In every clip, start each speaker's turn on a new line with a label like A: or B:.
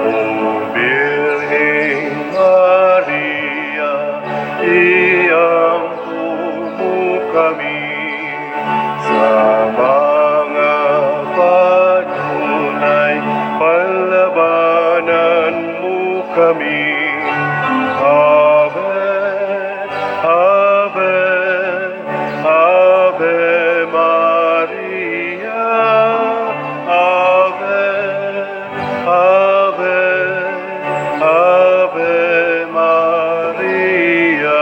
A: O Birheng Maria, iampo mo kami sa mga patunay, palabanan mo kami. Ave, Ave, Ave Maria, Ave, Ave, Ave Maria.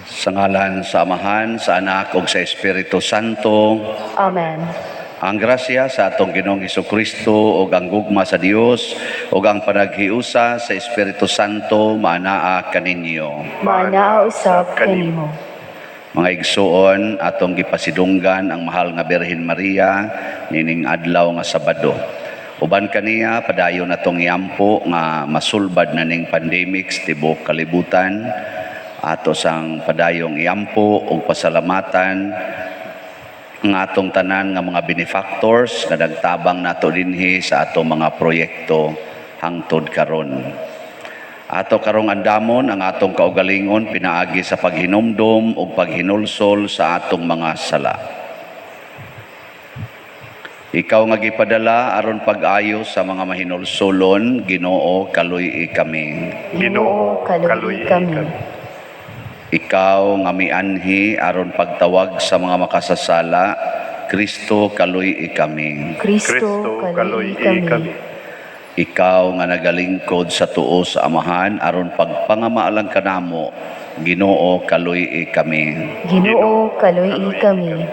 B: Sa ngalan sa Amahan, sa Anak ug sa Espiritu Santo.
C: Amen.
B: Ang grasya sa atong Ginoong Hesukristo ug ang gugma sa Dios ug ang panaghiusa sa Espiritu Santo maanaa kaninyo.
C: Maanaa usab kanimo.
B: Mga igsuon, atong gipasidunggan ang mahal nga Birhen Maria nining adlaw nga Sabado. Uban kaniya, padayon atong iampo nga masulbad na ning pandemic sa tibuok kalibutan. Ato sang padayong iampo ug pasalamatan ang atong tanan nga mga benefactors nga nagtabang nato dinhi sa atong mga proyekto hangtod karon. Ato karong andamon ang atong kaugalingon pinaagi sa paghinumdom ug paghinulsol sa atong mga sala. Ikaw nga gipadala aron pag-ayo sa mga mahinulsolon, Ginoo, kaluy-i kami.
C: Ginoo, kaluy kami.
B: Ikaw nga mianhi aron pagtawag sa mga makasasala, Kristo, kaluy-i kami.
C: Kristo, kaluy kami.
B: Ikaw nga nagalingkod sa tuo sa Amahan aron pagpangamaalang kanamo, Ginoo, kaluy-i kami.
C: Ginoo, kaluy kami.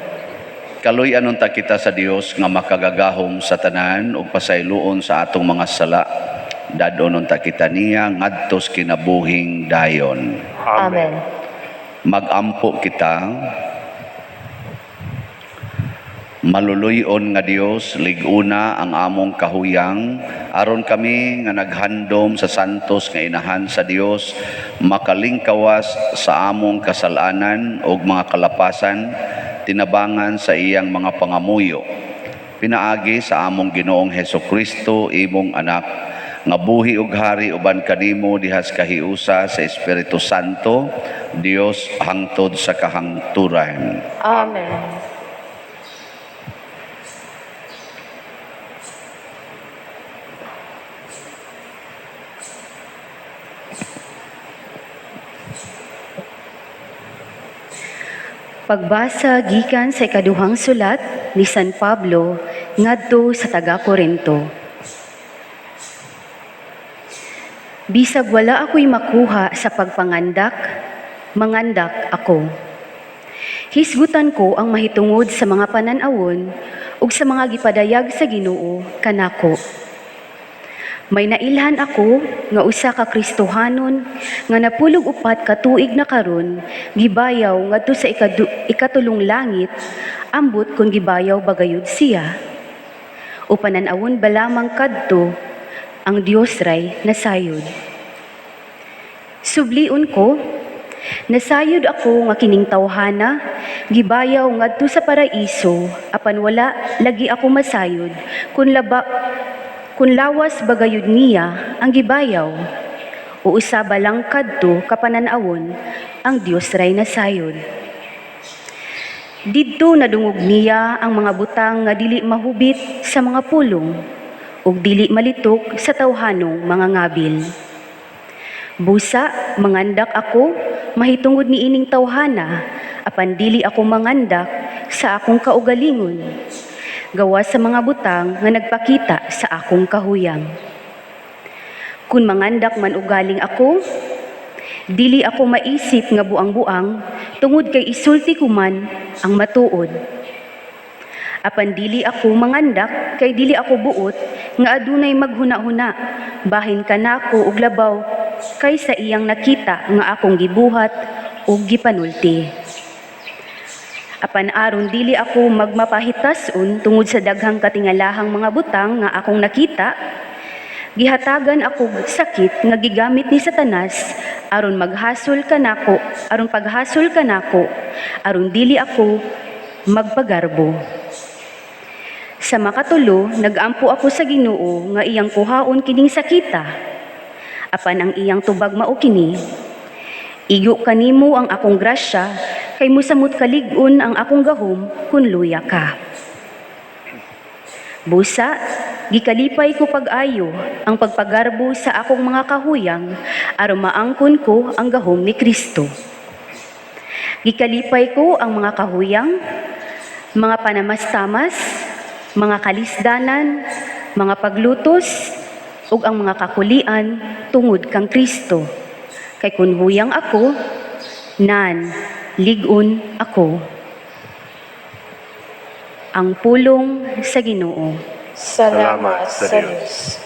B: Kaluy-an unta kita sa Dios nga makagagahom sa tanan ug pasayloon sa atong mga sala. Dad-on unta kita niya ngadto sa kinabuhing dayon.
C: Amen.
B: Magampo kita. Maluluy-on nga Dios, lig-una ang among kahuyang aron kami nga naghandom sa santos nga inahan sa Dios makalingkawas sa among kasalanan ug mga kalapasan, tinabangan sa iyang mga pangamuyo. Pinaagi sa among Ginoong Hesukristo, imong anak, nga buhi ug hari uban kanimo dihas kahiusa sa Espiritu Santo, Dios, hangtod sa kahangturan.
C: Amen.
D: Pagbasa gikan sa ikaduhang sulat ni San Pablo ngadto sa taga Korinto. Bisag wala ako'y makuha sa pagpangandak, mangandak ako. Hisgutan ko ang mahitungod sa mga panan-awon ug sa mga gipadayag sa Ginoo kanako. May nailhan ako nga usa ka Kristohanon nga 94 ka tuig na karon gibayaw ngadto sa ikatulong langit, ambot kung gibayaw bagayod siya. O panan-awon ba lamang kadto ang Dios ray nasayod. Sublion ko, nasayod ako nga kining tawhana gibayaw ngadto sa paraiso, apan wala lagi ako masayod kun lawas bagayod niya ang gibayaw o usa ba lang kadto ka panan-awon ang Dios ray nasayod. Didto nadungog niya ang mga butang nga dili mahubit sa mga pulong ug dili malitok sa tawhanong mga ngabil. Busa, mangandak ako mahitungod ni ining tawhana, apan dili ako mangandak sa akong kaugalingon, gawas sa mga butang nga nagpakita sa akong kahuyang. Kun mangandak man ugaling ako, dili ako maisip nga buang-buang tungod kay isulti ko man ang matuod. Apan dili ako mangandak kay dili ako buot nga adunay maghuna-huna bahin kanako og labaw kaysa iyang nakita nga akong gibuhat ug gipanulti. Apan aron dili ako magmapahitason tungod sa daghang katingalahang mga butang nga akong nakita, gihatagan ako sakit nga gigamit ni Satanas aron maghasol kanako, aron paghasol kanako, aron dili ako magpagarbo. Sa makatulo, nagampo ako sa Ginoo nga iyang kuhaon kining sakita. Apan ang iyang tubag mao kini: "Igo kanimo ang akong grasya, kay musamot kalig-on ang akong gahom kun luya ka." Busa, gikalipay ko pag-ayo ang pagpagarbo sa akong mga kahuyang aron maangkon ko ang gahom ni Kristo. Gikalipay ko ang mga kahuyang, mga panamastamas, mga kalisdanan, mga paglutos, ug ang mga kakulian tungod kang Kristo. Kay kun huyang ako, nan lig-on ako. Ang pulong sa Ginoo.
E: Salamat sa Diyos.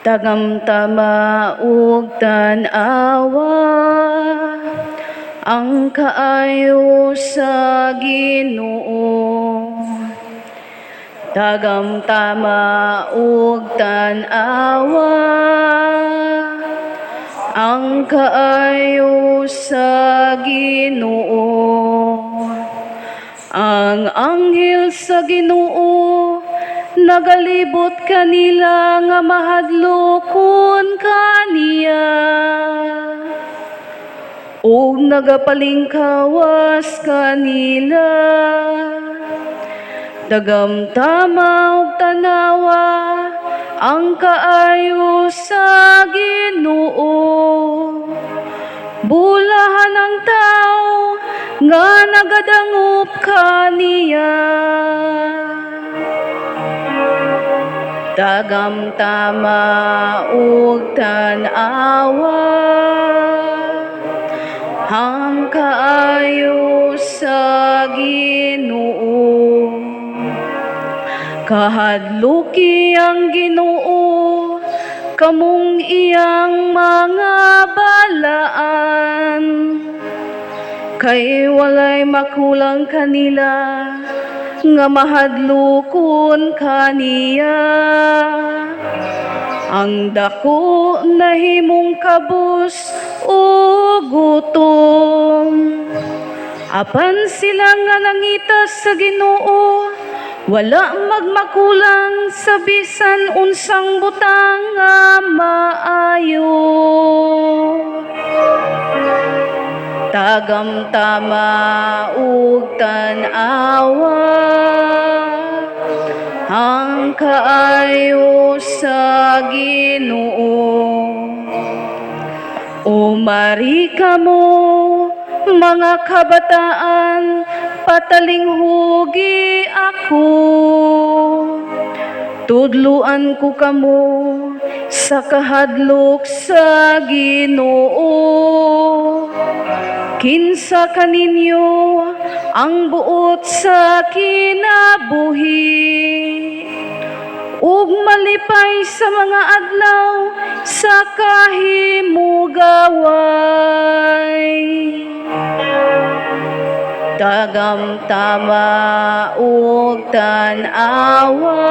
F: Tagamtama ug tan-awa ang kaayo sa Ginoo. Tagamtama ug tan-awa ang kaayo sa Ginoo. Ang anghel sa Ginoo nagalibot kanila nga mahadlokon kaniya ug nagapalingkawas kanila. Dagamtama ug tanawa ang kaayo sa Ginoo. Bulahan ang tao nga nagadangop kaniya. Tagamtama ug tan-awa ang kaayo sa Ginoo. Kahadluki ang Ginoo, kamong iyang mga balaan. Kay walay makulang kanila nga mahadlokon kaniya. Ang dako nahimong kabus o gutom. Apan sila nga nangita sa Ginoo, wala magmakulang sa bisan unsang butang nga maayo. Tagamtama ug tan-awa ang kaayo sa Ginoo. Umari kamo, mga kabataan, patalinghugi ako. Tudluan ko kamo sa kahadlok sa Ginoo. Kinsa kaninyo ang buot sa kinabuhi ug malipay sa mga adlaw sa kahimugaway. Tagamtama ug tan-awa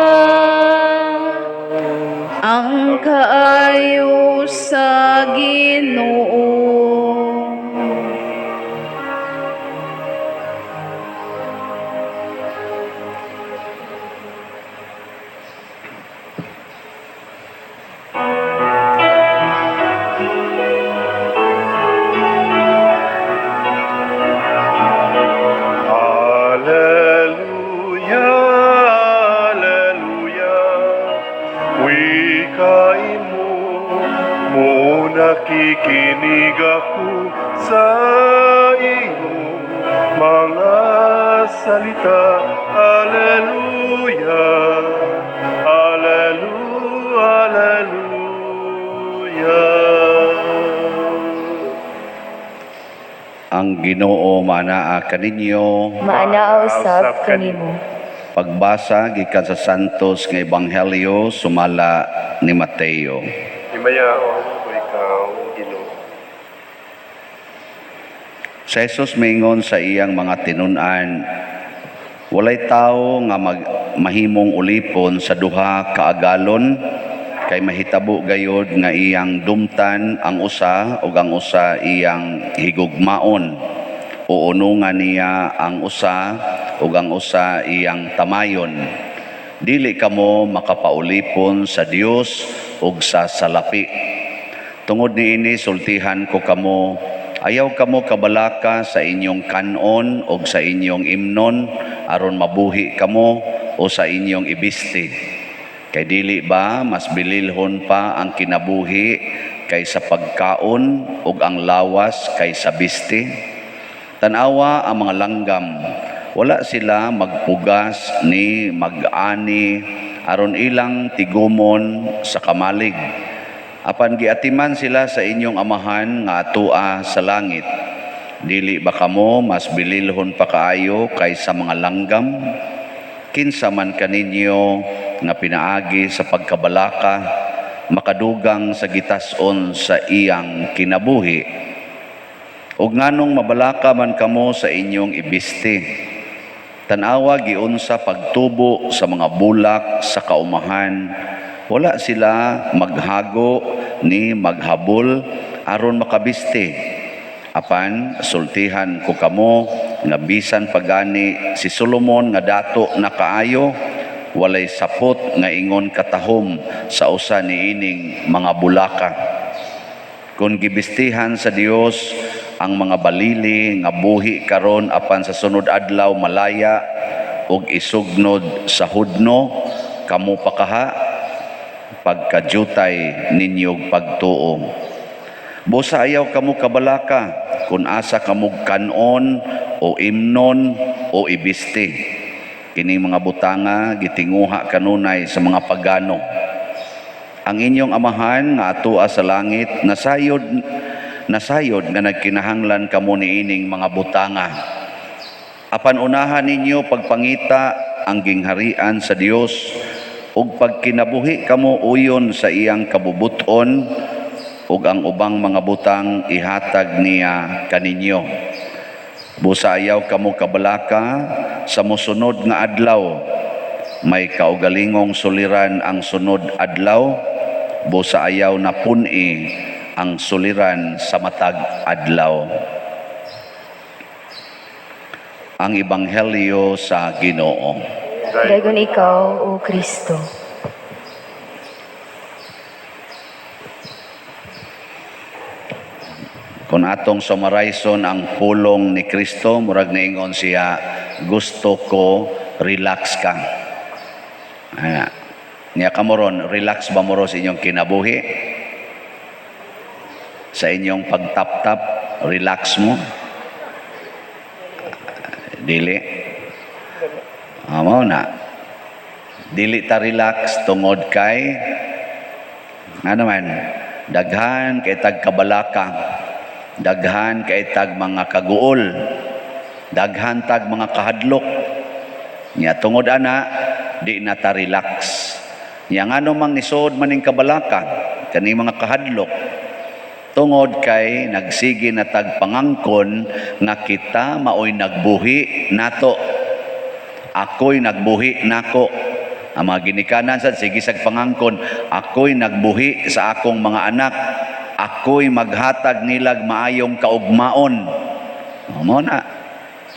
F: ang kaayo sa Ginoo.
A: Alleluia, Alleluia. Wikain mo, mo nakikinig ako sa iyong mga salita. Alleluia, Alleluia, Alleluia.
B: Ang Ginoo manaa kaninyo.
C: Maanaa usab kanimo.
B: Pagbasa gikan sa Santos nga Ebanghelyo sumala ni Mateo.
A: Himayaon ko ikaw, Ginoo.
B: Si Jesus miingon sa iyang mga tinun-an, walay tawo nga mahimong ulipon sa duha ka agalon, kay mahitabo gayod nga iyang dumtan ang usa ug ang usa iyang higugmaon, o unungan niya ang usa ug ang usa iyang tamayon. Dili kamo makapaulipon sa Dios ug sa salapi. Tungod niini, sultihan ko kamo, ayaw kamo kabalaka sa inyong kanon o sa inyong imnon aron mabuhi kamo o sa inyong ibisti. Kay dili ba mas bililhon pa ang kinabuhi kaysa pagkaon ug ang lawas kaysa bisti? Tanawa ang mga langgam, wala sila magpugas ni mag-ani aron ilang tigumon sa kamalig. Apan giatiman sila sa inyong Amahan nga atua sa langit. Dili ba kamo mas bililhon pa kaayo kaysa mga langgam? Kinsa man kaninyo nga pinaagi sa pagkabalaka makadugang sa gitas-on sa iyang kinabuhi? Ug nganong mabalaka man kamo sa inyong ibisti? Tan-awa giunsa pagtubo sa mga bulak sa kaumahan. Wala sila maghago ni maghabol aron makabisti. Apan sultihan ko kamo nga bisan pagani si Solomon nga dato na kaayo, walay sapot nga ingon katahom sa usa niining mga bulaka. Kung gibistihan sa Dios ang mga balili nga buhi karon apan sa sunod adlaw malaya ug isugnod sa hudno, kamo pa kaha, pagkadyutay ninyog pagtuo. Busa ayaw kamo kabalaka kung asa kamo kanon o imnon o ibisti. Kining mga butanga gitinguha kanunay sa mga pagano. Ang inyong Amahan nga atua sa langit nasayod nga nagkinahanglan kamo niining mga butanga. Apan unahan ninyo pagpangita ang gingharian sa Dios ug pagkinabuhi kamo uyon sa iyang kabubuton, ug ang ubang mga butang ihatag niya kaninyo. Busa ayaw kamo kabalaka sa mosunod nga adlaw. May kaugalingong suliran ang sunod adlaw. Busa ayaw na pun-i ang suliran sa matag adlaw. Ang Ebanghelyo sa Ginoo.
C: Dagon ikaw, O Kristo.
B: Kung atong summarize-on ang pulong ni Kristo, murag niingon siya, "Gusto ko relax ka." Ana. Niya kamo ron, relax ba mo ron sa inyong kinabuhi? Sa inyong pagtap-tap, relax mo? Dili. Amo na. Dili ta relax tungod kay ano man, daghan kay tag kabalaka, daghan kay tag mga kaguol, daghan tag mga kahadlok. Nya tungod ana, di na ta relax. Nya ngano mang nisod maning kabalaka, kani mga kahadlok? Tungod kay nagsige na tag pangangkon nga kita maoy nagbuhi nato. Ako'y nagbuhi nako. Ang mga ginikanan sad sige sag pangangkon, ako'y nagbuhi sa akong mga anak. Ako'y maghatag nilag maayong kaugmaon. Mao na.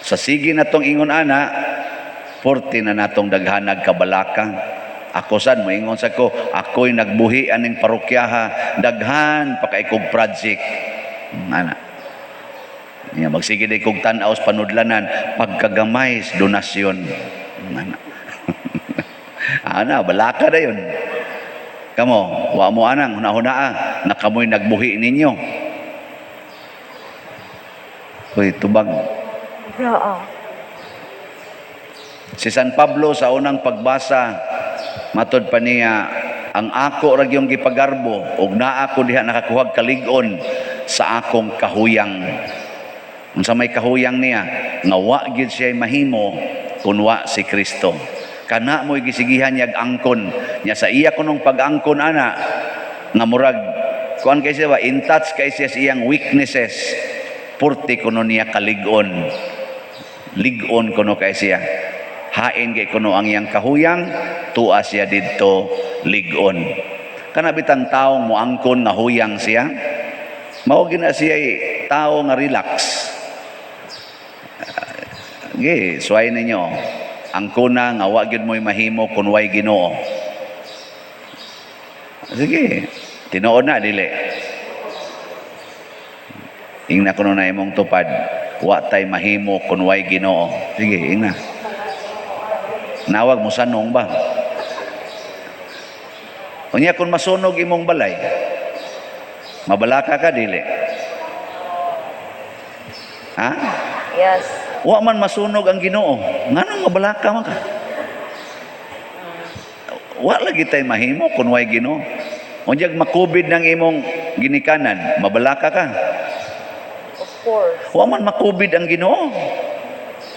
B: Sa sige natong ingon ana, porte na natong daghanag kabalaka. Ako sad moingon sa ko, ako'y nagbuhi aning parokyaha, daghan pa kay kog project. Ana. Nya magsige day kog tan-aw sa panudlanan, pagkagamay sa donasyon. Ana. Ana, balaka dayon. Kamo, wa mo anang hunahunaa na kamoy nagbuhi ninyo. Uy, tubag.
C: Raa.
B: Si San Pablo sa unang pagbasa, matod pa niya, ang ako ra gyung gipagarbo ug naa ko diha nakakuhag kalig-on sa akong kahuyang. Unsa may kahuyang niya? Nga wa gyud siya mahimo kun wa si Kristo. Kana mo'y gisigihan niya angkon. Nya sa iya kunong pag-angkon ana nga murag kuan kay siya ba, in touch kay siya sa iyang weaknesses. Purti kuno niya kalig-on. Lig-on kuno kay siya. Hain kay kuno ang iyang kahuyang, tuwa siya didto lig-on. Kana bitang taong moangkon nga huyang siya, mao gina siya tao nga relax. Ge, suway ninyo. Angkona nga wa gyud mo'y mahimo kun way Ginoo. Sige, tinuod na dili. Ingna kuno na imong tupad, wa tay mahimo kun way Ginoo. Sige, ingna. Nawag mo sanong ba? Unya kung masunog imong balay, mabalaka ka dili? Ha?
C: Yes.
B: Wa man masunog ang Ginoo. Nganong mabalaka man ka? Wa lagi tay mahimo kun way Ginoo. Unyag makubid ng imong ginikanan, mabalaka ka.
C: Of course.
B: Wa man makubid ang Ginoo.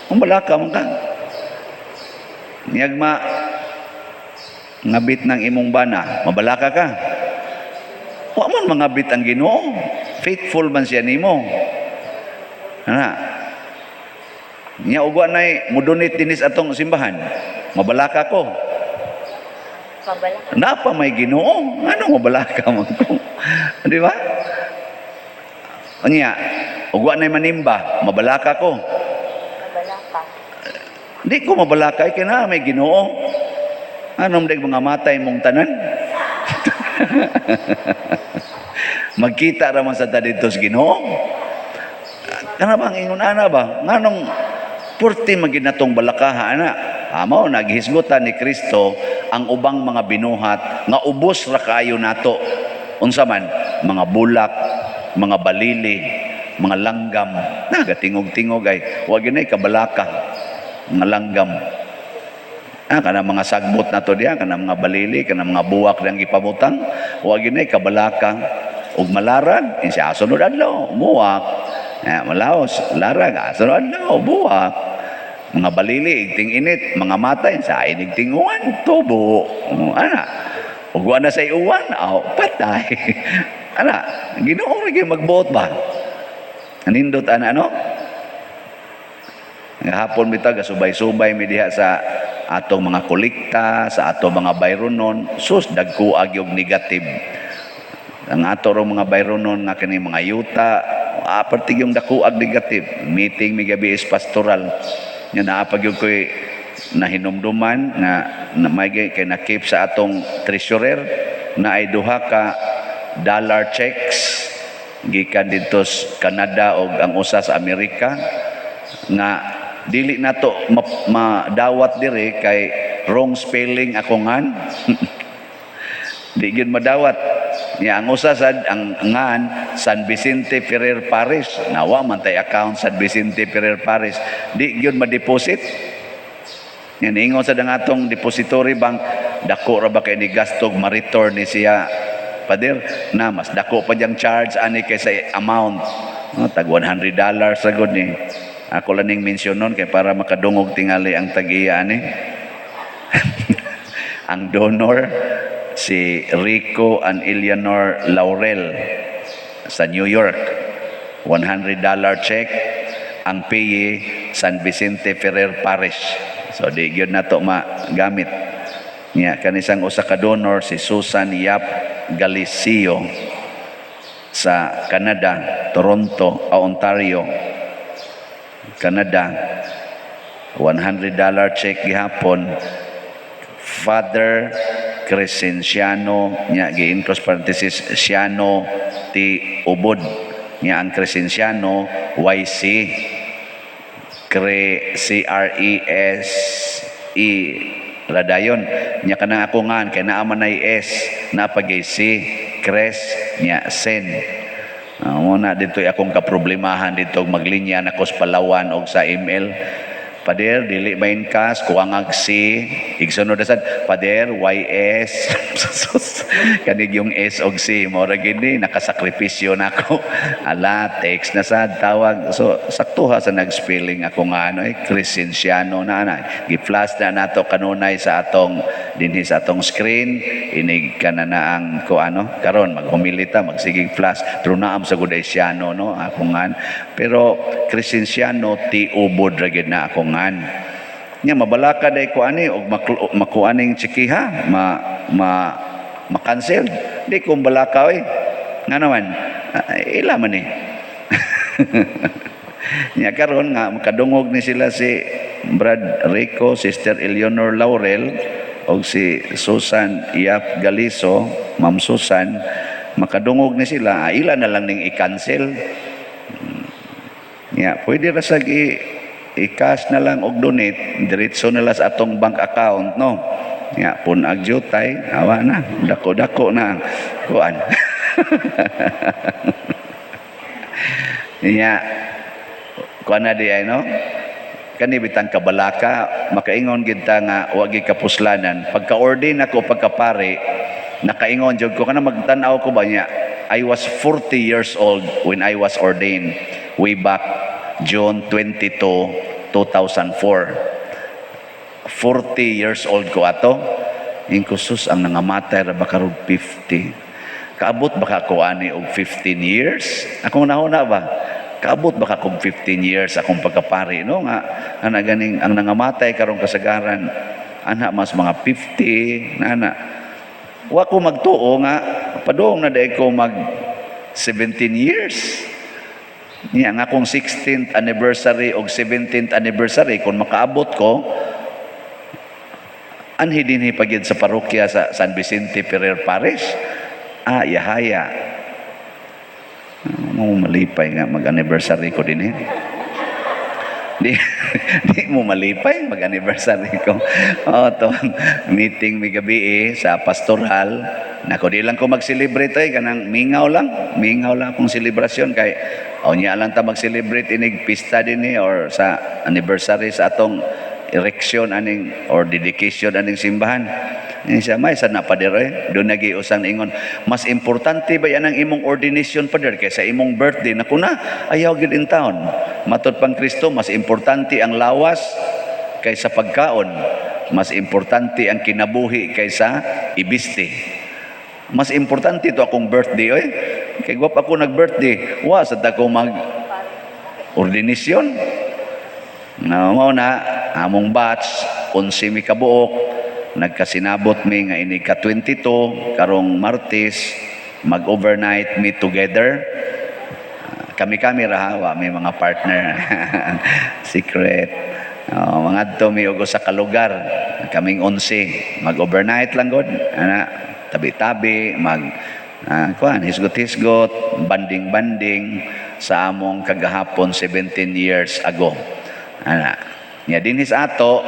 B: Mabalaka man ka. Niyag ma ngabit ng imong bana, mabalaka ka. Wa man mangabit ang Ginoo. Faithful man siya nimo. Ana. Nya ug wa nay mo-donate dinis atong simbahan. Mabalaka ko.
C: Mabalaka.
B: Napa may Ginoo. Ano mabalaka man ko? Di ba? Unya, ug wa nay manimba, mabalaka ko.
C: Mabalaka.
B: Di ko mabalaka kay na may Ginoo. Anong dag mga matay mong tanan? Magkita ra man sa ta didto sa Ginoo. Kana bang ingon ana ba? Nganong purti man gid natong balakaha ana? Amo naghisgutan ni Kristo ang ubang mga binuhat nga ubos ra kaayo nato. Unsa man? Mga bulak, mga balili, mga langgam. Nagatingog-tingog ay wa gyud kabalaka, mga langgam. Kana mga sagbot na to diya, kana mga balili, kana mga buwak diyang gipabutang, wa gyud kabalaka. Ug malarag, insa sunod adlaw, muwak. Malaos, larag, sunod adlaw, buwak. Mga balili, igting init, mga matay, sa inig tinguan, tubo. Ana. Ug wa na sa uwan, aw, patay. Ana, Ginoo ra gyud magbuot ba? Nindot ana ano? Hapon bitaw gasubay-subay mi diha sa atong mga kolekta, sa atong mga bayronon, sus dagko agyog negative. Ang ato rong mga bayronon nga kini mga yuta, apertig yung dako ag negative. Meeting mi gabi is pastoral. Nya naa pa gyud koy nahinumduman nga na may kay na-keep sa atong treasurer na ay duha ka dollar checks gikan didto sa Canada og ang usa sa Amerika nga dili nato madawat diri kay wrong spelling ako ngan. Di gyud madawat niya ang usa sad ang ngan San Vicente Ferrer Parish. Nawa man tay account San Vicente Ferrer Parish, di gyud ma-deposit niya. Niingon sad ang atong depository bank, dako ra ba kay ni gastog ma-return ni siya, pader, na mas dako pa diyang charge ani kaysa amount, no, tag $100 ra gud ni. Ako lang ning mention nun kay para makadungog tingali ang tag-iya ani. Ang donor si Rico and Eleanor Laurel sa New York. $100 check, ang payee San Vicente Ferrer Parish. So di gyud nato magamit. Nya kanisang usa ka donor si Susan Yap Galicio sa Canada, Toronto, Ontario, Canada. $100 check gihapon. Father Crescenciano nya gi cross parenthesis Ciano T Ubod. Nya ang Crescenciano YC Cre C R E S E radayon. Nya kanang ako ngan kay naa man nay S na pagay C Cres nya Sen. Mo na dito akong kaproblemahan dito maglinya nako sa Palawan og sa ML. Pader, dili ba in cash, kuwangag C, igsunod na sad, Pader, YS, sus, kanig yung S og C, mora gini, nakasakripisyo na ako. Ala, text na sad, tawag. So, saktuha sa nag-spelling ako nga, ano, eh, Crescenciano na, na. Gi-flash na nato kanunay sa atong, dinhi sa atong screen, inig ka na na ang, ko ano, karon maghumilita, magsigig flash, pero naam sa Gudaysiano, no, ako nga. Pero, Crescenciano, ti ubod ra gyud na ako ngan. Nya mabalaka day ko ani og makuha ning tsikiha, ma ma ma-cancel. Di ko balaka oy. Nga naman, ah, ila man eh. Nya karon nga makadungog ni sila si Brad Rico, Sister Eleanor Laurel og si Susan Yap Galiso, Ma'am Susan, makadungog ni sila, ah, ila na lang ning i-cancel. Ya, pwede ra sag i-cash na lang og donate, diretso na lang sa atong bank account, no? Ya, pun-ag jutay, awa na, dako-dako na ang kuan. Ya, kuan na di ay, no? Kani bitang kabalaka, makaingon gid ta nga wa gid kapuslanan. Pagka-ordain ako pagkapare, nakaingon jud ko kana magtan-aw ko ba niya. I was 40 years old when I was ordained way back June 22, 2004. 40 years old ko ato. Inkusus ang nangamatay ra ba karon 50. Kaabot ba ka ko ani og 15 years? Akong nahuna ba? Kaabot ba ka kog 15 years akong pagkapari, no, nga ana ganing ang nangamatay karong kasagaran ana mas mga 50 na ana. Wa ko magtuo nga padung na day ko mag 17 years. Niya ang akong 16th anniversary og 17th anniversary kung makaabot ko anhi dinhi pa gyud sa parokya sa San Vicente Ferrer Parish. Ah, yahaya. Mo malipay nga mag-anniversary ko din eh. Di, di mo malipay mag-anniversary ko. Oh, to meeting mi gabi eh, sa pastoral. Nako di lang ko mag-celebrate ay kanang mingaw lang. Mingaw lang akong selebrasyon kay o niya lang ta mag-celebrate inig pista din eh, or sa anniversary sa atong erection aning or dedication aning simbahan. Ini siya may sa na pader eh. Doon nagi usang ingon, mas importante ba yan ang imong ordination, pader, kaysa imong birthday? Naku na, ayaw gid in town. Matod pang Kristo, mas importante ang lawas kaysa pagkaon. Mas importante ang kinabuhi kaysa ibisti. Mas importante to akong birthday oy. Kay gwap ako nag-birthday, wa sad ako mag ordination. Na mao na among batch 11 mi kabuok, nagkasinabot mi nga inig ka 22 karong Martes mag-overnight mi together. Ah, kami-kami ra ha, wa may mga partner. Secret. Oh, mga adto mi og usa ka lugar, kaming 11, mag-overnight lang god. Ana, tabi-tabi, mag kuan, hisgot-hisgot, banding-banding sa among kagahapon 17 years ago. Ana. Nya dinhi sa ato,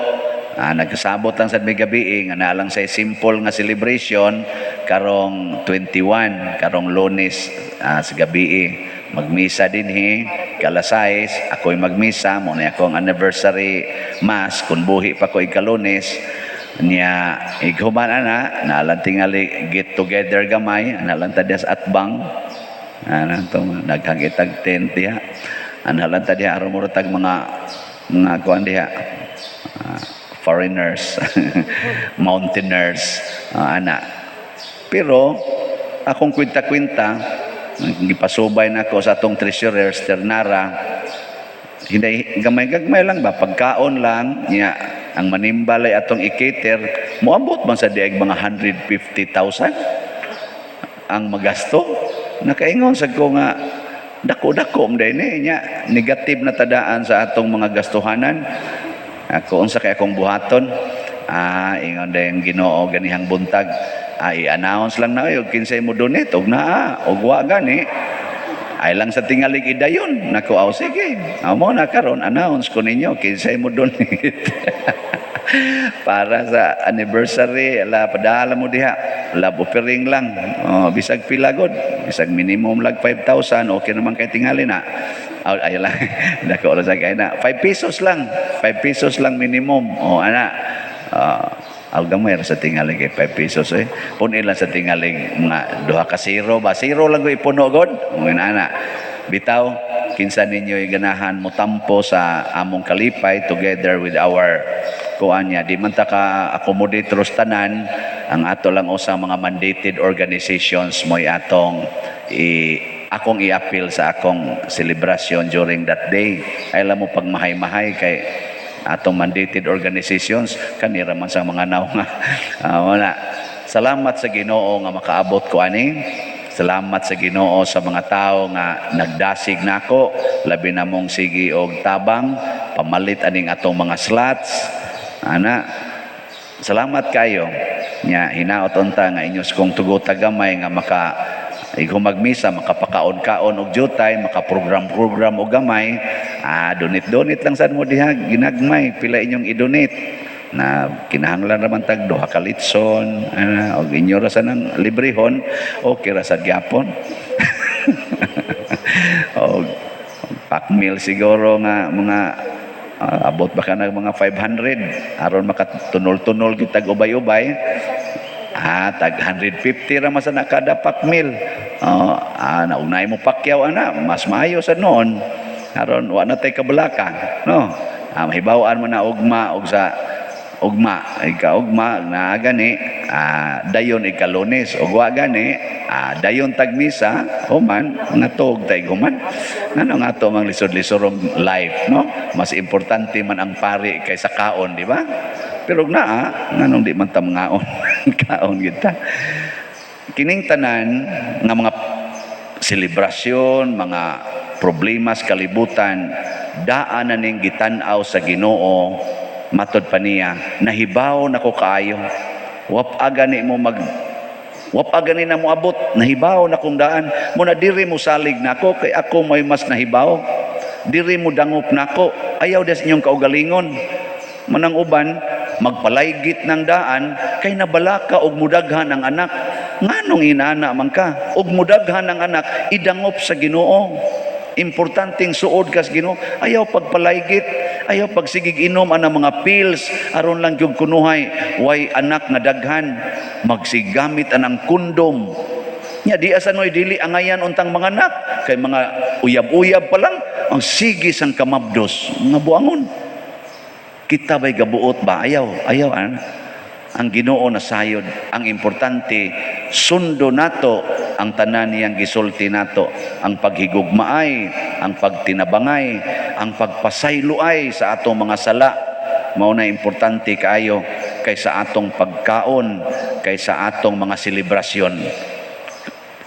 B: nagkasabot lang sa may gabi nga naa lang sa simple nga celebration karong 21, karong Lunes sa gabi magmisa dinhi kalas 6. Ako'y magmisa mo na akong anniversary mass kung buhi pa ko ikalunes. Niya ighuman ana naalang tingali get together gamay, analang ta diha sa atbang ana to daghang itag tent diha, analang ta diha aron tag mga kuan diha, foreigners, mountaineers, ana. Pero akong kwenta-kwenta, gipasubay na ako sa atong treasurer Sternara, hindi gamay-gagmay lang ba, pagkaon lang niya ang manimbalay atong i-cater, moabot man sa diag mga 150,000 ang magasto. Nakaingon sa ko nga dako-dako man ni nya, negative na tadaan sa atong mga gastuhanan. Ako, unsa kay akong buhaton? Ah, ingon dayon Ginoo ganihang buntag, ay announce lang na og kinsay mo donate og naa og wa gani ay lang sa tingalig idayon. Nako, aw sige, amo na karon announce ko ninyo kinsay mo donate para sa anniversary. Ala, padala mo diha, love offering lang, oh, bisag pila god, bisag minimum lag 5,000, okay naman kay tingali na. Oh, ayun lang. Dako ra sa kay na. 5 pesos lang. 5 pesos lang minimum. Oh, ana. Ah, gamay ra sa tingali kay 5 pesos eh. Puno lang sa tingaling mga duha ka zero ba? Zero lang ko ipuno god. Mga ana. Bitaw, kinsa ninyo ganahan mo tampo sa among kalipay together with our kuan niya. Di man ta ka accommodate ros tanan, ang ato lang usa mga mandated organizations mo'y atong i akong i-appeal sa akong celebration during that day. Ay alam mo pag mahay-mahay kay atong mandated organizations kanira man sa mga naw nga wala. Salamat sa Ginoo nga makaabot ko ani. Salamat sa Ginoo sa mga tao nga nagdasig nako, labi na mong sige og tabang pamalit aning atong mga slots ana. Salamat kayo nya hinaot unta nga inyos kong tugot gamay nga maka igumagmisa, makapakaon-kaon og jutay, makaprogram-program og gamay. Donate-donate lang sad mo diha ginagmay, pila inyong i-donate na kinahanglan ra man tag duha ka litson ana, og inyo ra sa nang librehon, okay ra sad gyapon. Og pack meal siguro nga mga abot ba ka na mga 500 aron makatunol-tunol kitag ubay-ubay. Tag 150 ra man sa na kada pack meal. Oh, naunay mo pakyaw ana, mas maayo sa noon aron wa na tay kabalaka, no? Mahibaw-an mo na ugma og sa ugma ika ugma na gani, dayon ika Lunes ug wa gani, dayon tag misa human nga tuog tay human. Ngano nga ato mang lisod-lisorong life, no? Mas importante man ang pari kaysa kaon, di ba? Pero naa nganong di man ta mangaon, kaon kita. Kining tanan nga mga selebrasyon, mga problema sa kalibutan, daan na ning gitan-aw sa Ginoo. Matod pa niya, nahibaw nako kaayo. Wap gani mo mag wap gani na moabot, nahibaw na kong daan. Muna diri mo salig nako kay ako may mas nahibaw. Diri mo dangop nako, ayaw des inyong kaugalingon. Manang uban magpalaygit ng daan kay nabalaka og mudaghan ang anak. Nganong inana man ka og mudaghan ang anak, idangop sa Ginoo. Importanteng suod kas Ginoo, ayaw pagpalaygit, ayaw pagsigig inom ana mga pills aron lang gyud kunuhay way anak nga daghan, magsigamit anang kondom. Nya di asa noy dili angayan untang mga anak kay mga uyab-uyab pa lang ang sige sang kamabdos nga buangon. Kita ba'y gabuot ba? Ayaw, ayaw an. Ang Ginoo na sayod. Ang importante, sundo nato ang tanan niyang gisulti nato. Ang paghigugmaay, ang pagtinabangay, ang pagpasayloay sa atong mga sala. Mao na importante kaayo kaysa atong pagkaon, kaysa atong mga selebrasyon.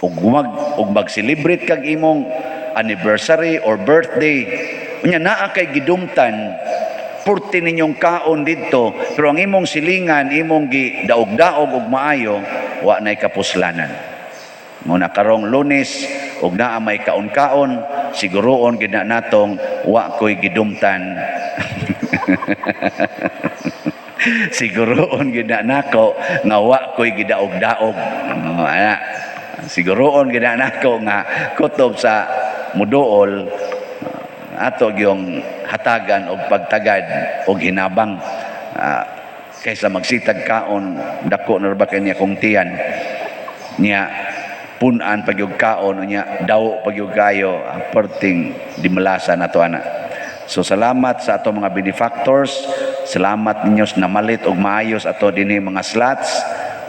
B: Ug mag-celebrate kag imong anniversary or birthday, unya naa kay gidumtan, purti ninyong kaon didto, pero ang imong silingan imong gi daog-daog og maayo, wa nay kapuslanan. Mo na karong Lunes og naa may kaon-kaon, siguroon gid na natong wa koy gidumtan. Siguroon gid na nako nga wa koy gidaog-daog. Oh, ana. Siguroon gid na nako nga kutob sa muduol ato gyung hatagan og pagtagad og hinabang, kaysa magsitag kaon dako na ra ba kay niya kong tiyan niya, punan pag yung kaon niya, daw pag yung kayo, perting di malasa na to ana. So salamat sa ato mga benefactors, salamat ninyo sa namalit og maayos ato dinhi mga slots.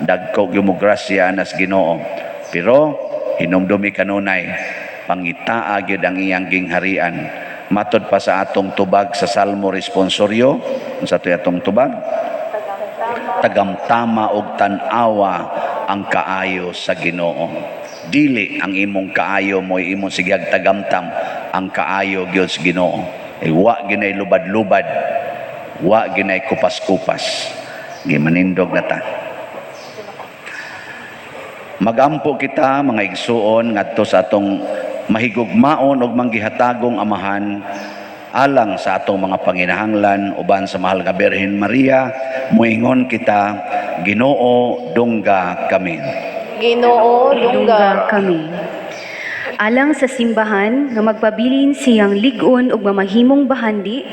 B: Dagko gyud mo grasya anas Ginoo, pero hinumdumi kanunay, pangitaa gyud ang iyang gingharian. Matod pa sa atong tubag sa Salmo responsoryo, unsa to'y atong tubag? Tagamtama og tan-awa ang kaayo sa Ginoo. Dili ang imong kaayo mo'y imong sigag tagamtam, ang kaayo gyud sa Ginoo. Ay wa ginay lubad-lubad, wa ginay kupas-kupas. Gimanindog na ta. Magampo kita, mga igsuon, ngadto sa atong mahigugmaon ug manggihatagong Amahan alang sa atong mga panginahanglan uban sa mahal nga Birhen Maria. Muingon kita, Ginoo, dungga kami.
E: Ginoo, dungga
D: Dungga kami. Alang sa simbahan nga magpabilin siyang lig-on ug mamahimong bahandi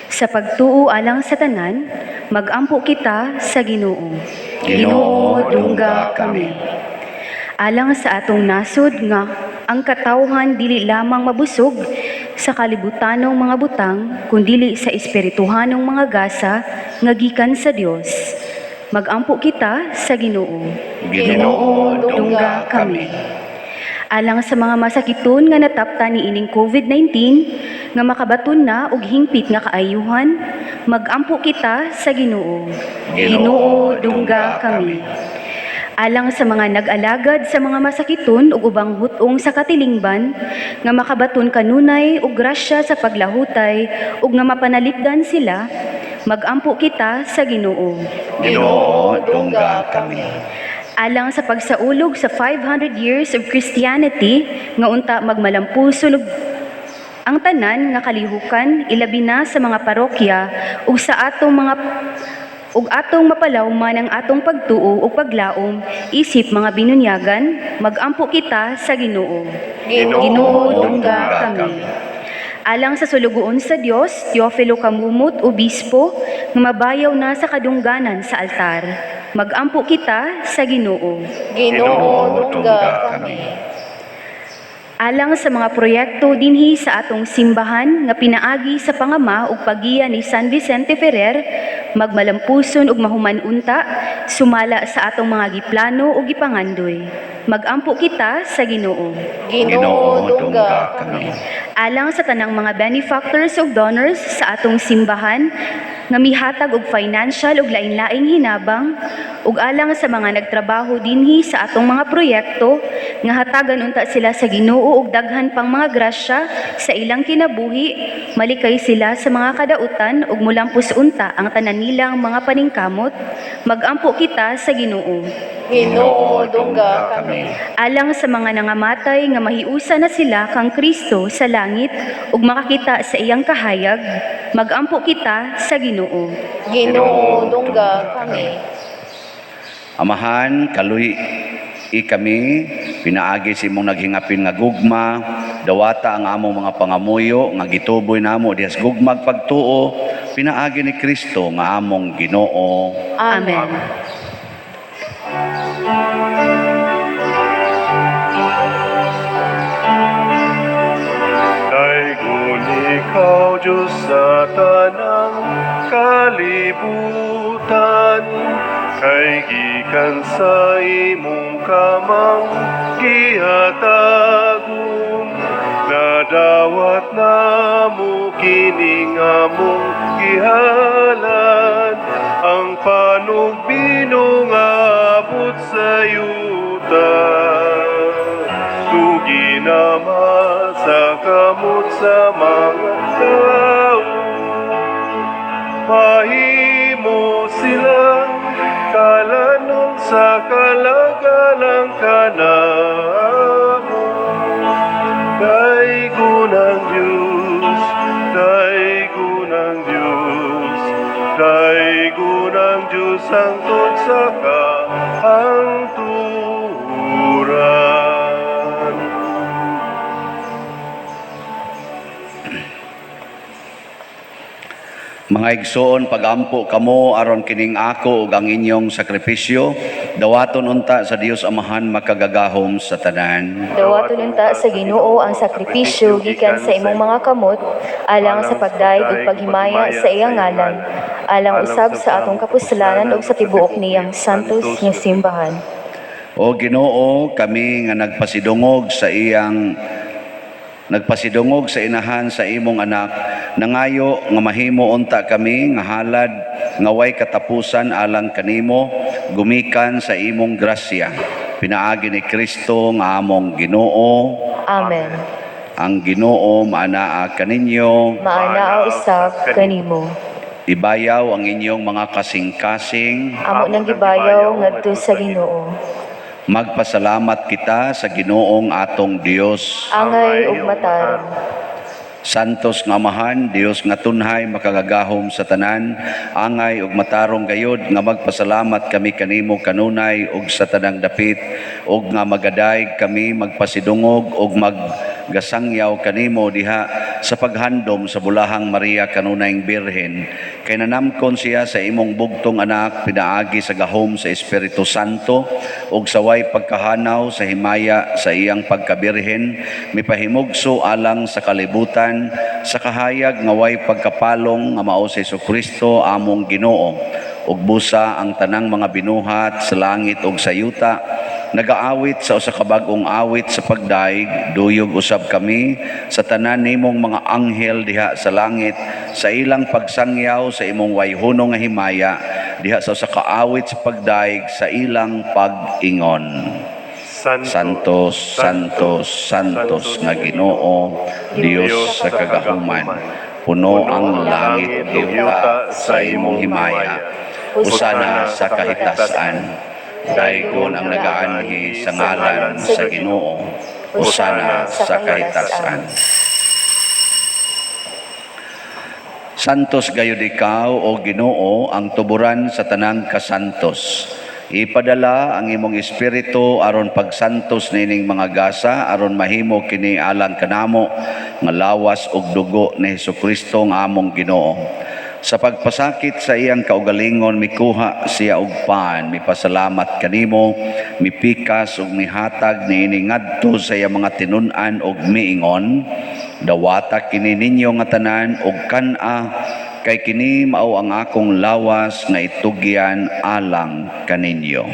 D: sa pagtuo alang sa tanan, magampo kita sa Ginoo.
B: Ginoo, dungga kami.
D: Alang sa atong nasod nga ang katawhan dili lamang mabusog sa kalibutanong mga butang kundili sa espirituhanong mga gasa nga gikan sa Dios. Magampo kita sa Ginoo.
B: Ginoo, dungga kami.
D: Alang sa mga masakiton nga natapta niining COVID-19 nga makabaton na og hingpit nga kaayuhan, magampo kita sa Ginoo.
B: Ginoo, dungga kami.
D: Alang sa mga nag-alagad sa mga masakiton ug ubang hutong sa katilingban nga makabaton kanunay og grasya sa paglahutay ug nga mapanalipdan sila, magampo kita sa Ginoo.
B: Ginoo, dungga kami.
D: Alang sa pagsaulog sa 500 years of Christianity nga unta magmalampuson og ang tanan nga kalihukan, ilabi na sa mga parokya ug sa atong mga ug atong mapalawman ang atong pagtuo ug paglaom isip mga binunyagan, magampo kita sa Ginoo.
A: Ginoo,
D: dungga kami. Alang sa sulugoon sa Dios, Teofilo Kamumut, Obispo, nga mabayaw na sa kadungganan sa altar. Magampo kita sa Ginoo.
E: Ginoo, dungga kami.
D: Alang sa mga proyekto dinhi sa atong simbahan nga pinaagi sa pangama ug pagiya ni San Vicente Ferrer, magmalampuson ug mahuman unta sumala sa atong mga giplano ug gipangandoy. Magampo kita sa Ginoo.
E: Ginoo, dungga kami.
D: Alang sa tanang mga benefactors ug donors sa atong simbahan nga mihatag og financial ug lain-laing hinabang, ug alang sa mga nagtrabaho dinhi sa atong mga proyekto nga hatagan unta sila sa Ginoo og daghan pang mga grasya sa ilang kinabuhi, malikay sila sa mga kadautan ug mulampos unta ang tanan nilang mga paningkamot. Magampo kita sa Ginoo.
E: Ginoo, dungga kami.
D: Alang sa mga nangamatay nga mahiusa na sila kang Kristo sa langit ug makakita sa iyang kahayag, magampo kita sa Ginoo.
E: Ginoo, dungga kami.
B: Amahan, kaluy i kami, pinaagi sa imong naghingapin nga gugma, dawata ang among mga pangamuyo nga gituboy namo dihas gugmag pagtuo, pinaagi ni Kristo nga among Ginoo.
D: Amen.
A: Daygon ikaw, Diyos, sa tanang kalibutan, kay gikan sa imong kamang gihatagon, nadawat namo kining among gihalan, ang panugbino nga abot sa yuta. Tugi naman sa kamot sa mga tao, mahimo sila kalanon sa kalagalang kanamo. Daygon ang Diyos, daygon ang Diyos, daygon ang Diyos hangtod sa kahangturan.
B: Mga igsoon, pagampo kamo aron kining ako ug ang inyong sakripisyo, dawaton unta sa Dios Amahan makagagahom sa tanan.
C: Dawaton unta sa Ginoo ang sakripisyo gikan sa imong mga kamot alang sa pagdayeg ug paghimaya sa iyang ngalan, alang usab sa atong kapuslanan ug sa tibuok niyang santos nga simbahan.
B: O Ginoo, kami nga nagpasidungog sa inahan sa imong anak, nangayo nga mahimo unta kami nga halad nga way katapusan alang kanimo, gumikan sa imong grasya. Pinaagi ni Kristo nga among Ginoo.
C: Amen.
B: Ang Ginoo maanaa kaninyo.
C: Maanaa usab kanimo.
B: Ibayaw ang inyong mga kasing-kasing.
C: Amo nang gibayaw ngadto sa Ginoo.
B: Magpasalamat kita sa Ginoong atong Dios.
C: Angay ug matarong.
B: Santos nga Amahan, Dios nga tunhay makagagahom sa tanan, angay ug matarong gayod nga magpasalamat kami kanimo kanunay ug sa tanang dapit, ug nga magadayeg kami magpasidungog ug maggasangyaw kanimo diha sa paghandom sa bulahang Maria kanunayng Birhen. Kay nanamkon siya sa imong bugtong anak pinaagi sa gahom sa Espiritu Santo ug sa way pagkahanaw sa himaya sa iyang pagkabirhen, mipahimugso alang sa kalibutan sa kahayag nga way pagkapalong nga mao si Hesukristo among Ginoo. Ug busa ang tanang mga binuhat sa langit ug sa yuta nagaawit sa usa ka bag-ong awit sa pagdaig, duyog usab kami sa tanan nimong mga anghel diha sa langit sa ilang pagsangyaw sa imong wayhono nga himaya diha sa usa ka awit sa pagdaig sa ilang pag-ingon. Santos, Santos, Santos nga Ginoo, Dios sa kagahuman. Puno ang langit ug yuta sa imong himaya. Usana sa kahitasan. Daygon ang nagaanhi sa ngalan sa Ginoo. Usana sa kahitasan. Santos gayud ikaw o Ginoo ang tuburan sa tanang kasantos. Ipadala ang imong espiritu aron pagsantos nining mga gasa aron mahimo kini alang kanamo nga lawas ug dugo ni Hesukristo nga among Ginoo. Sa pagpasakit sa iyang kaugalingon mikuha siya og pan, mipasalamat kanimo, mipikas ug mihatag niini ngadto sa iyang mga tinun-an ug miingon, dawata kini ninyo nga tanan ug kan-a kay kini mao ang akong lawas nga itugyan alang kaninyo.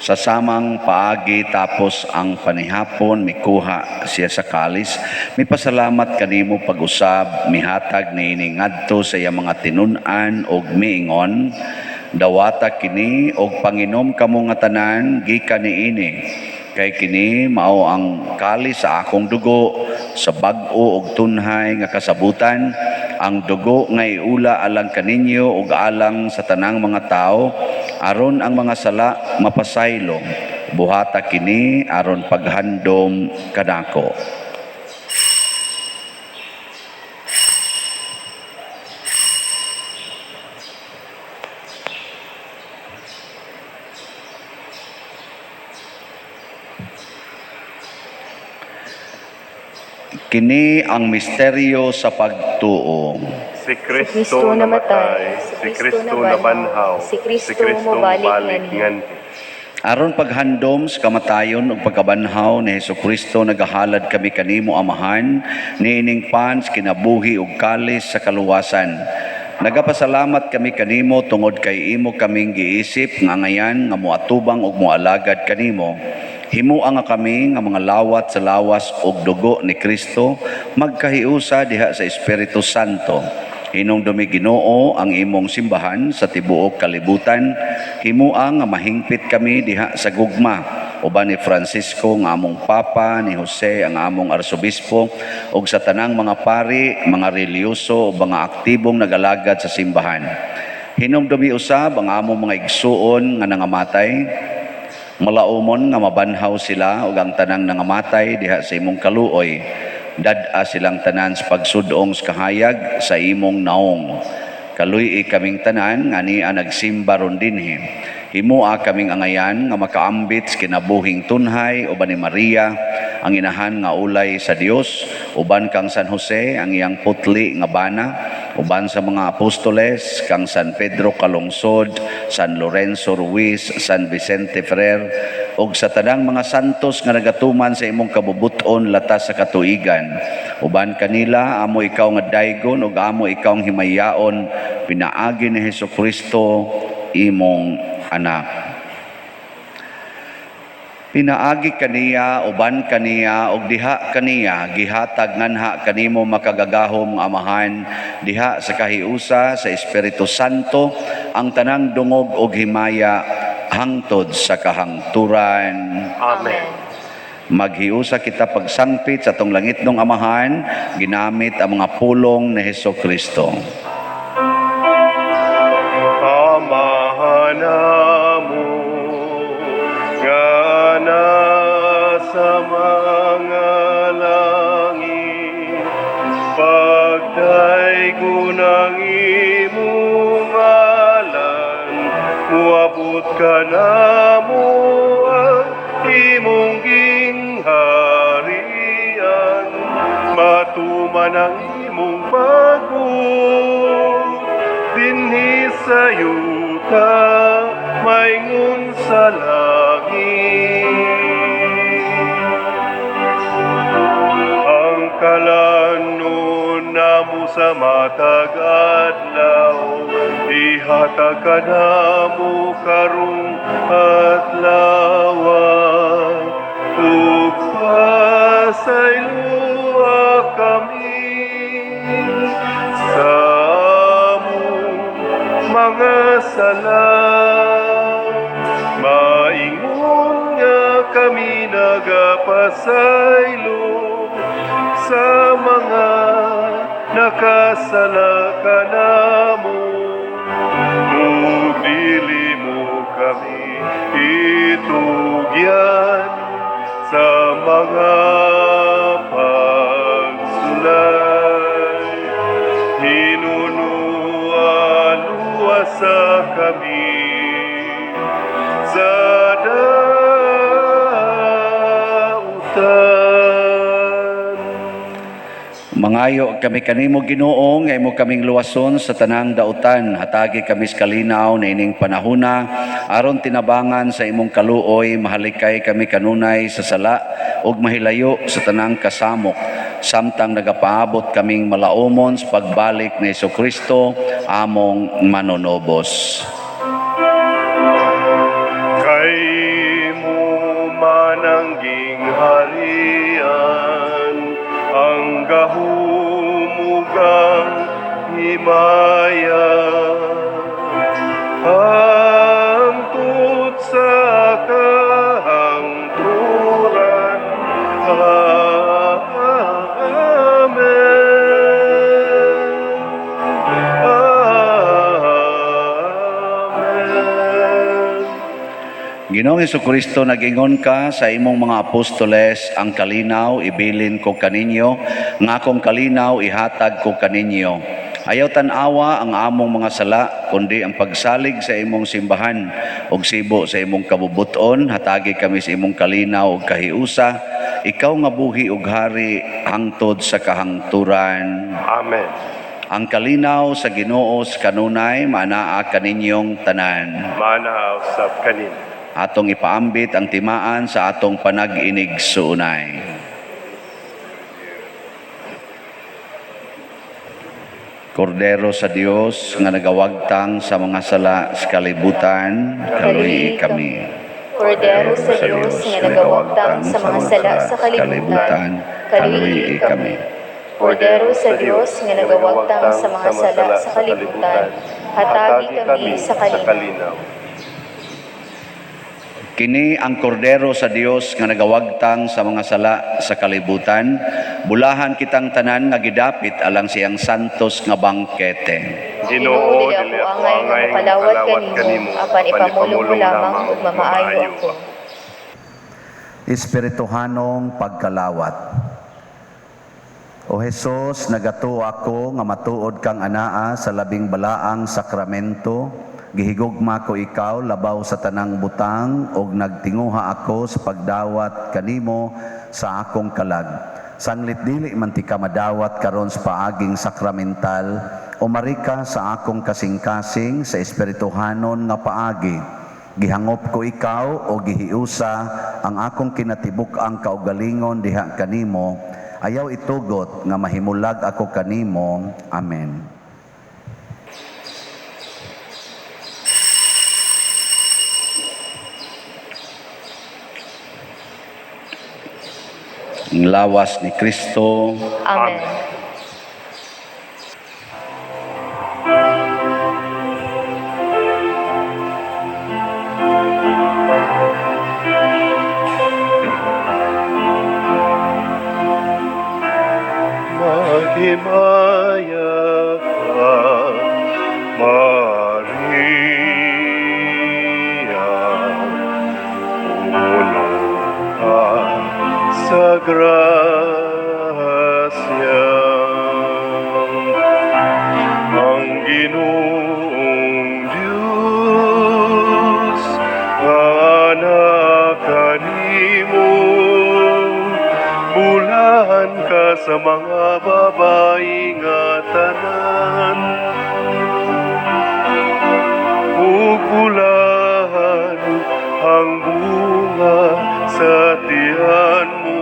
B: Sa samang paagi tapos ang panihapon, mikuha siya sa kalis, mipasalamat kanimo pag-usab, mihatag niini ngadto sa iyang mga tinun-an og miingon, dawata kini og panginom kamo nga tanan gikan niini. Kay kini mao ang kalis sa akong dugo sa bag-o og tunhay nga kasabutan, ang dugo nga iula alang kaninyo ug alang sa tanang mga tao aron ang mga sala mapasaylo. Buhata kini aron paghandom kanako. Kini ang misteryo sa pagtuo.
A: Si Kristo namatay, si Kristo nabanhaw,
C: si Kristo mobalik nganhi.
B: Aron paghandom sa kamatayon ug pagkabanhaw ni Hesukristo, nagahalad kami kanimo Amahan niining pan sa kinabuhi ug kalis sa kaluwasan. Nagapasalamat kami kanimo tungod kay imo kaming giisip nga ngayan nga moatubang ug moalagad kanimo. Himua nga kami nga mga lawat sa lawas ug dugo ni Kristo magkahiusa diha sa Espiritu Santo. Hinumdumi Ginoo ang imong simbahan sa tibuok kalibutan. Himua nga mahingpit kami diha sa gugma uban ni Francisco nga among Papa, ni Jose ang among Arsobispo, ug sa tanang mga pari, mga relihiyoso ug mga aktibong nagalagad sa simbahan. Hinumdumi usab ang among mga igsuon nga nangamatay, malaumon nga mabanhaw sila ug ang tanang nangamatay diha sa imong kaluoy. Dad-a silang tanan sa pagsudong sa kahayag sa imong naong. Kaluy-i kaming tanan nga ania nagsimba ron dinhi. Himua kaming angayan nga makaambit sa kinabuhing tunhay uban ni Maria ang inahan nga ulay sa Dios, uban kang San Jose ang iyang putli nga bana, uban sa mga apostoles kang San Pedro Calungsod, San Lorenzo Ruiz, San Vicente Ferrer, ug sa tanang mga santos nga nagatuman sa imong kabubuton latas sa katuigan. Uban kanila amo ikaw nga daygon ug amo ikaw ang himayaon pinaagi ni Hesukristo imong anak. Pinaagi kaniya, uban kaniya, ug diha kaniya, gihatag nganha kanimo makagagahom nga Amahan, diha sa kahiusa sa Espiritu Santo, ang tanang dungog ug himaya hangtod sa kahangturan.
A: Amen.
B: Maghiusa kita pagsangpit sa atong langitnong Amahan, ginamit ang mga pulong ni Heso Kristo.
A: Amahan namo nga nasa mga langit, pagdaygon ang imong ngalan, muabot ka namo ang imong gingharian, matuman ang imong pagbuot dinhi sa yuta, maingon sa langit. Ang kalanon namo sa matag adlaw, ihatag kanamo karong adlaw, ug pasayloa kami sa among mga sala, maingon nga kami nagapasaylo sa mga nakasala kanamo, ug dili mo kami itugyan sa mga pagsulay. Hinunuan sa kami sa dautan.
B: Mangayo kami kanimo, Ginoo, nga imo kaming luwason sa tanang dautan. Hatagi kami sa kalinaw niining panahona aron tinabangan sa imong kaluoy mahalikay kami kanunay sa sala ug mahilayo sa tanang kasamok samtang nagapaabot kaming malaumon sa pagbalik ni Kristo among manunobos.
A: Kay mo man ang gingharian, ang gahumugang himaya, hangtod sa kahangturan. Amen. Amen.
B: Ginoong Kristo, nagingon ka sa imong mga apostoles, ang kalinaw ibilin ko kaninyo, nga akong kalinaw ihatag ko kaninyo. Ayaw tan-awa ang among mga sala, kundi ang pagsalig sa imong simbahan ug sibo sa imong kabubuton, hatagi kami sa imong kalinaw ug kahiusa, ikaw nga buhi ug hari hangtod sa kahangturan.
A: Amen.
B: Ang kalinaw sa Ginoo sa kanunay maanaa kaninyong tanan.
A: Mana usab kanin.
B: Atong ipaambit ang timaan sa atong panag-inig suunay. Kordero sa Dios nga nagawagtang sa mga sala sa kalibutan, kaluyi kami.
C: Kordero sa Dios nga nagawagtang sa mga sala sa kalibutan, kaluyi kami. Kordero sa Dios nga nagawagtang sa mga sala sa kalibutan, hatagi kami sa kalinaw.
B: Kini ang kordero sa Dios nga nagawagtang sa mga sala sa kalibutan, bulahan kitang tanan nga gidapit alang siyang santos nga bangkete.
A: Ginoo,
C: Ginoo, dili ako angay nga makalawat kanimo, apan ipamulong mo lamang ug mamaayo ako.
B: Espirituhanong pagkalawat. O Hesus, nagatuo ako nga matuod kang anaa sa labing balaang sakramento. Gihigugma ko ikaw labaw sa tanang butang ug nagtinguha ako sa pagdawat kanimo sa akong kalag. Sanglit dili man ti ka madawat karon sa paaging sakramental, umari ka sa akong kasing-kasing sa espirituhanon nga paagi. Gihangop ko ikaw o gihiusa ang akong kinatibuk-ang kaugalingon diha kanimo. Ayaw itugot nga mahimulag ako kanimo. Amen. Ang lawas ni Kristo.
C: Amen.
A: Amen. grasya. Ang Ginoong Diyos nga anak kanimo, bulahan ka sa mga babae nga tanan, ug bulahan ang bunga sa tiyan mo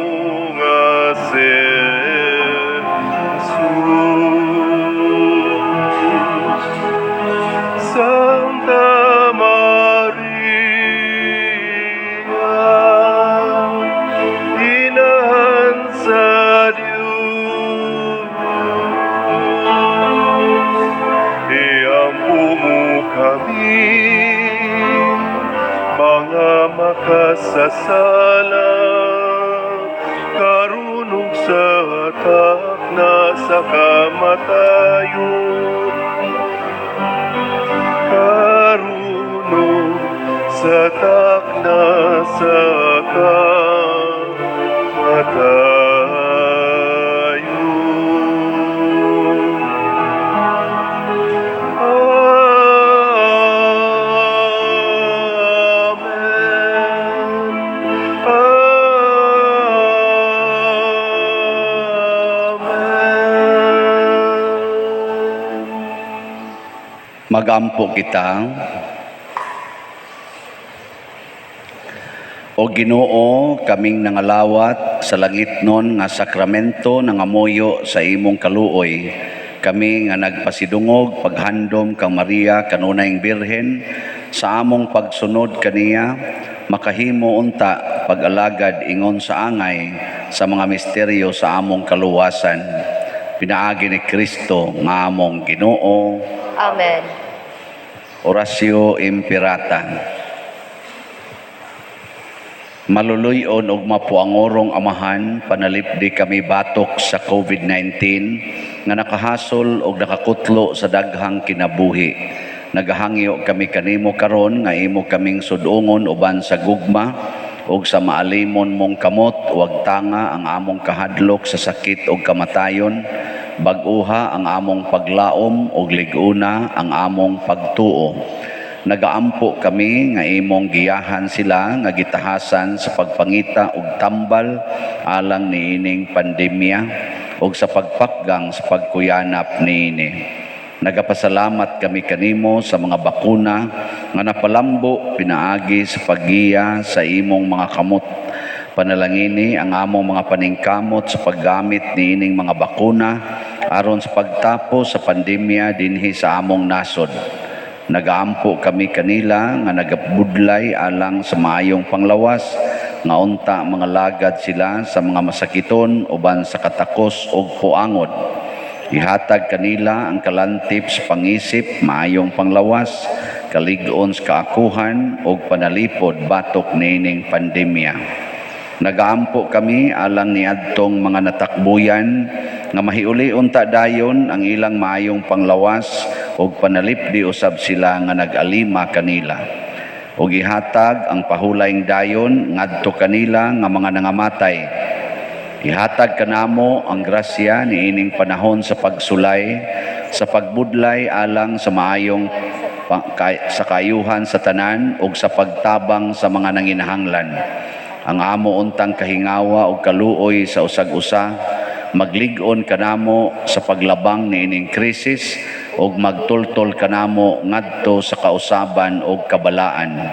A: nga si Jesus. Santa Maria, Inahan sa Diyos, iampo mo kami, mga makasasala, karon ug sa takna sa kamatayon, karon ug sa takna sa kamatayon. Amen. Amen.
B: Magampo kita. O Ginoo, kaming nangalawat sa langit nun nga sakramento nangamuyo sa imong kaluoy. Kami nga nagpasidungog paghandom kang Maria kanunayng Birhen sa among pagsunod kaniya, makahimo unta pag-alagad ingon sa angay sa mga misteryo sa among kaluwasan. Pinaagi ni Kristo nga among Ginoo.
E: Amen.
B: Oratio Imperata. Maluluyon og mapuangorong Amahan, panalipdi kami batok sa COVID-19 nga nakahasol og nakakutlo sa daghang kinabuhi. Nagahangyo kami kanimo karon nga imo kaming sudungon uban sa gugma ug sa maalimon mong kamot, wag tanga ang among kahadlok sa sakit ug kamatayon, bag-uha ang among paglaom ug lig-una ang among pagtuo. Nagaampo kami nga imong giyahan sila nga gitahasan sa pagpangita og tambal alang niining pandemya ug sa pagpakgang sa pagkuyanap niini. Nagapasalamat kami kanimo sa mga bakuna nga napalambo pinaagi sa paggiya sa imong mga kamot. Panalangini ang among mga paningkamot sa paggamit niining mga bakuna aron sa pagtapos sa pandemya dinhi sa among nasod. Nagaampo kami kanila nga nagabudlay alang sa maayong panglawas nga unta mga lagad sila sa mga masakiton uban sa katakos og puangod. Ihatag kanila ang kalantip sa pangisip, maayong panglawas, kalig-on sa kaakuhan ug panalipod batok niining pandemya. Nagaampo kami alang niadtong mga natakbuyan nga mahiuli unta dayon ang ilang maayong panglawas ug panalipdi usab sila nga nag-alima kanila. Ug ihatag ang pahulayng dayon ngadto kanila nga mga nangamatay. Ihatag kanamo ang grasya niining panahon sa pagsulay, sa pagbudlay alang sa maayong sa kaayuhan sa tanan ug sa pagtabang sa mga nanginahanglan. Ang amo untang kahingawa ug kaluoy sa usag-usa maglig-on kanamo sa paglabang niining krisis ug magtultol kanamo ngadto sa kausaban ug kabalaan.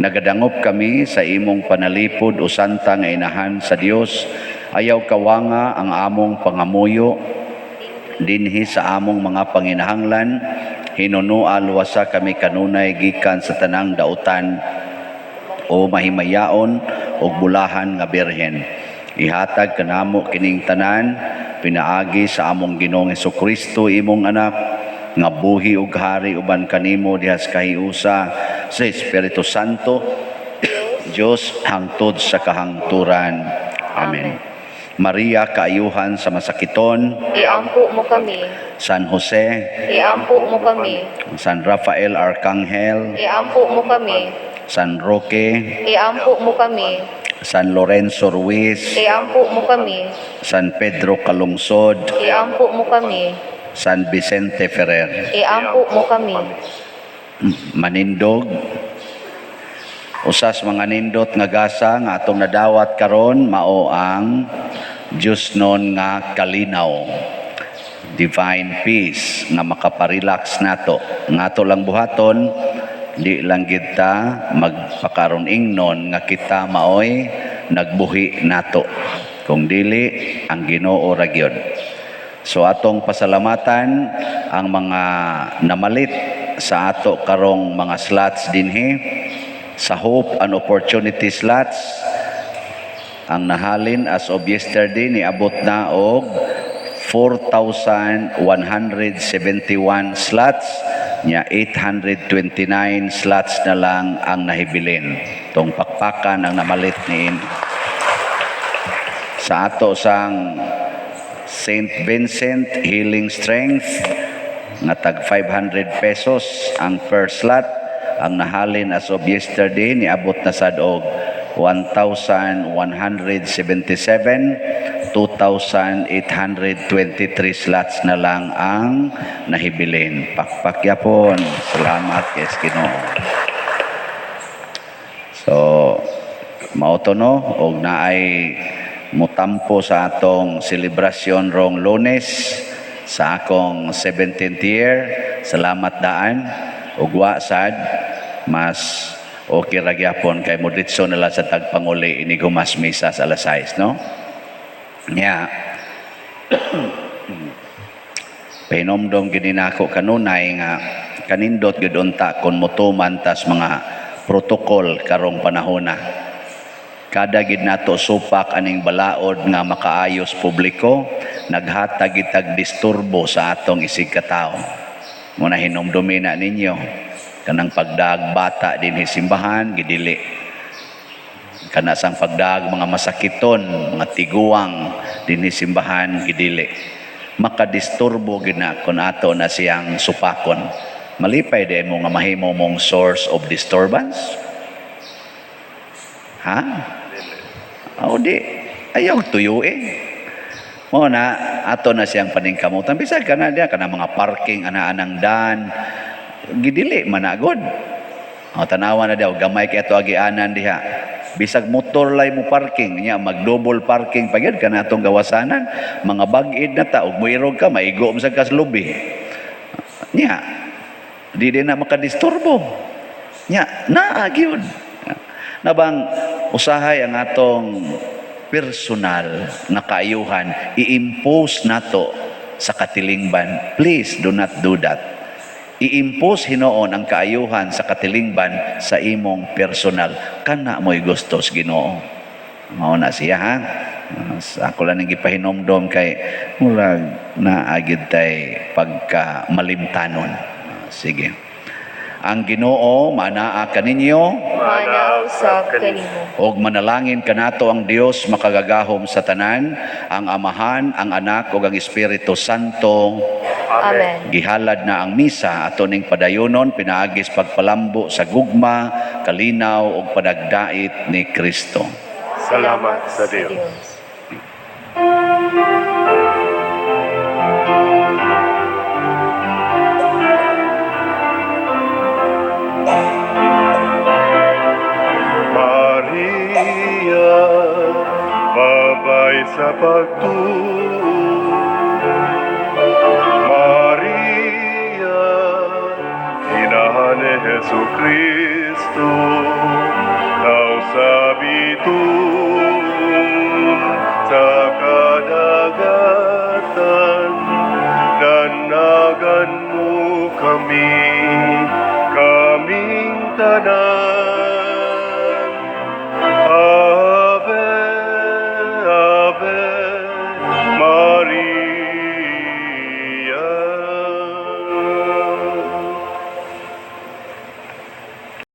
B: Nagadangop kami sa imong panalipod o santa nga inahan sa Dios. Ayaw kawanga ang among pangamuyo dinhi sa among mga panginahanglan. Hinunua luwasa kami kanunay gikan sa tanang dautan o mahimayaon og bulahan nga birhen. Ihatag kanamo kining tanan pinaagi sa among Ginoong Hesukristo, imong anak, nga buhi ug hari uban kanimo diha sa kahiusa sa Espiritu Santo, Dios hangtod sa kahangturan. Amen. Maria, kaayuhan sa masakiton,
E: Iampo mo kami.
B: San Jose,
E: Iampo mo kami.
B: San Rafael Arcangel,
E: Iampo mo kami.
B: San Roque,
E: Iampo mo kami.
B: San Lorenzo Ruiz,
E: Iampo mo kami.
B: San Pedro Calungsod,
E: Iampo mo kami.
B: San Vicente Ferrer.
E: Iampo mo kami.
B: Manindog. Usas mga nindot nga gasa nga atong nadawat karon mao ang Diyos nun nga kalinaw. Divine peace nga makaparelax nato. Nga ato lang buhaton, di lang kita magpakaron ingnon nga kita maoy nagbuhi nato. Kung dili, ang Ginoo ra gyud. So atong pasalamatan ang mga namalit sa ato karong mga slots dinhi sa Hope and Opportunity slots. Ang nahalin as of yesterday, niabot na og 4,171 slots nya. 829 slots na lang ang nahibilin. Tong pakpakan ang namalit niin. Sa ato sang St. Vincent Healing Strength nga tag 500 pesos ang per slot, ang nahalin as of yesterday niabot na sad og 1,177. 2,823 slots na lang ang nahibilin. Pakpak yapon. Salamat kay Ginoo. So mao to, no, og naay mutampo sa atong selebrasyon rong Lunes sa akong 17th year. Salamat daan. Ug wa sad, mas okay ra gyapon kay modritso na lang sa tagpanguli inig humas misa sa alas 6, no? Nya pahinomdom gid nako kanunay nga kanindot gyud unta kon motuman tas mga protokol karong panahona. Kada gid nato supak aning balaod nga makaayos publiko, naghatag gitag disturbo sa atong isig katao. Muna hinumdumi na ninyo kanang pagdaag bata dinhi simbahan, gidili kana sang pagdaag mga masakiton, mga tiguang dinhi simbahan, gidili. Makadisturbo gid na kon ato na siyang supakon. Malipay di mo nga mahimo mong source of disturbance, ha? O di ayaw tuyo eh. Mo na ato na siyang paningkamutan. Bisag kana diya kana mga parking ana-anang dan, gidili man na gud. O tanawa na daw, gamay kay ato agianan diha. Bisag motor lay mo parking nya, mag double parking pa gyud kana atong gawasanan. Mga bag-id na ta ug moirog ka, maigo mo sa kaslubi. Nya di din na makadisturbo nya naa gyud nabang usahay ang atong personal na kaayuhan i-impose nato sa katilingban. Please do not do that. I-impose hinuon ang kaayuhan sa katilingban sa imong personal. Kana mo'y gustos Ginoo. Mao na siya, ha. Ako lang ang gipahinomdom kay murag naagid tay pagka malimtanon. Sige. Ang Ginoo manaa kaninyo.
E: Manaa usab kanimo.
B: Og manalangin kanato ang Dios makagagahom sa tanan, ang Amahan, ang Anak ug ang Espiritu Santo.
E: Amen.
B: Gihalad na ang misa. Ato ning padayonon pinaagis pagpalambo sa gugma, kalinaw ug panagdait ni Kristo.
A: Salamat sa Dios. Maria, babay sa pagtuo. Maria, inahan ni Jesu Kristo, tao sa bituon, sa kadagatan, danagan mo kami, kaming tanan.